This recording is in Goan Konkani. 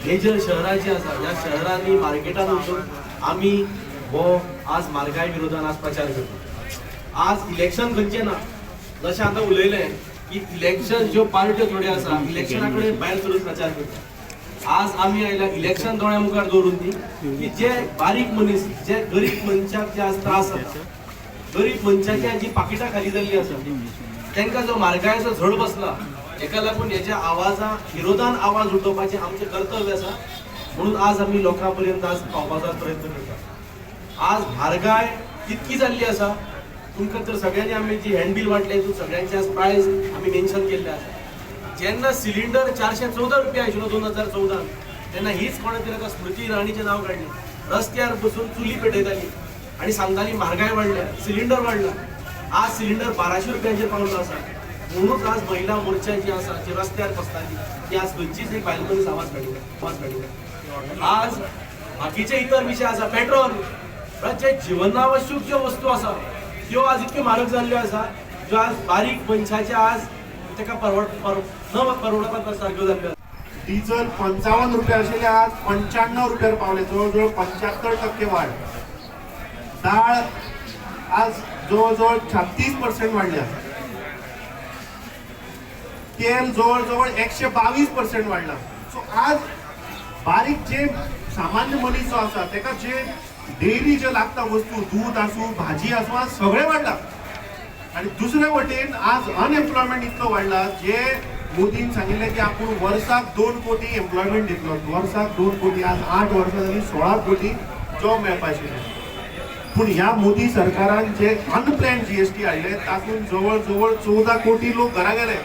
मेजर शहरां जी आसा ह्या शहरांनी मार्केटान वचून आमी हो आज म्हारगाय विरोधान आज प्रचार करता. आज इलेक्शन खंयचें ना, जशें आतां उलयलें की इलेक्शन ज्यो पार्ट्यो थोड्यो आसा इलेक्शना कडेन भायर सरून प्रचार करता. आज आमी आयल्या इलेक्शन दोळ्या मुखार दवरून न्ही की जे बारीक मनीस, जे गरीब मनशाक जे आज त्रास जाता, गरीब मनशाची जी पाकिटां खाली जाल्ली आसा, तांकां जो म्हारगायेचो झड बसला, हेका लागून हेच्या आवाजा विरोधान आवाज उठोवपाचें आमचें कर्तव्य आसा. म्हणून आज आमी लोकां पर्यंत आज पावपाचो प्रयत्न करता. आज म्हारगाय इतकी जाल्ली आसा, तुमकां तर सगळ्यांनी आमी जी हँडबील वांटले तितून सगळ्यांचे आज प्रायस आमी मेन्शन केल्ले आसा. जेन्ना सिलिंडर 414 रुपया आशिल्लो 2014, तेन्ना हीच कोणें तरी आतां स्मृती इराणीचें नांव काडलें, रस्त्यार बसून चुली पेटयताली आनी सांगताली म्हारगाय वाडल्या, सिलिंडर वाडला. आज सिलिंडर 1200 रुपयांचेर पावलो आसा. म्हणूच आज महिला मोर्चा जी आसा, जी रस्त्यार बसताली, ती आज खंयचीच एक बायल मनीस आवाज काडिना, आवाज काडिना. आज बाकीचे इतर विशय आसा, पेट्रोल म्हळ्यार जे जिवनावश्यक ज्यो वस्तू आसा त्यो आज इतक्यो म्हारग जाल्ल्यो आसा, ज्यो आज बारीक मनशाचे आज ताका परवड न परवडपा सारक्यो जाल्ल्यो आसा. डिझल 55 रुपये आशिल्ले, आज 95 रुपयार पावले, जवळ जवळ 75% वाढ. डाळ आज जवळ जवळ 36% वाडल्या. तेल जवळ जवळ 122% वाडला. सो आज बारीक जे सामान्य मनीस जो आसा तेका जे डेली जे लागता वस्तू, दूद आसूं, भाजी आसूं, आज सगळें वाडला. आणि दुसरे वटेन आज अनएम्प्लॉयमेंट इतलो वाडला, जे मोदीन सांगिल्लें की आपूण वर्साक 2 कोटी एम्प्लॉयमेंट दितलो, वर्साक 2 कोटी, आज 8 वर्सां जाली, 16 कोटी जॉब मेळपा आशिल्ले. पूण ह्या मोदी सरकारान जे अनप्लॅन जीएसटी हाडले तातूंत जवळ जवळ 14 कोटी लोक घरा गेले.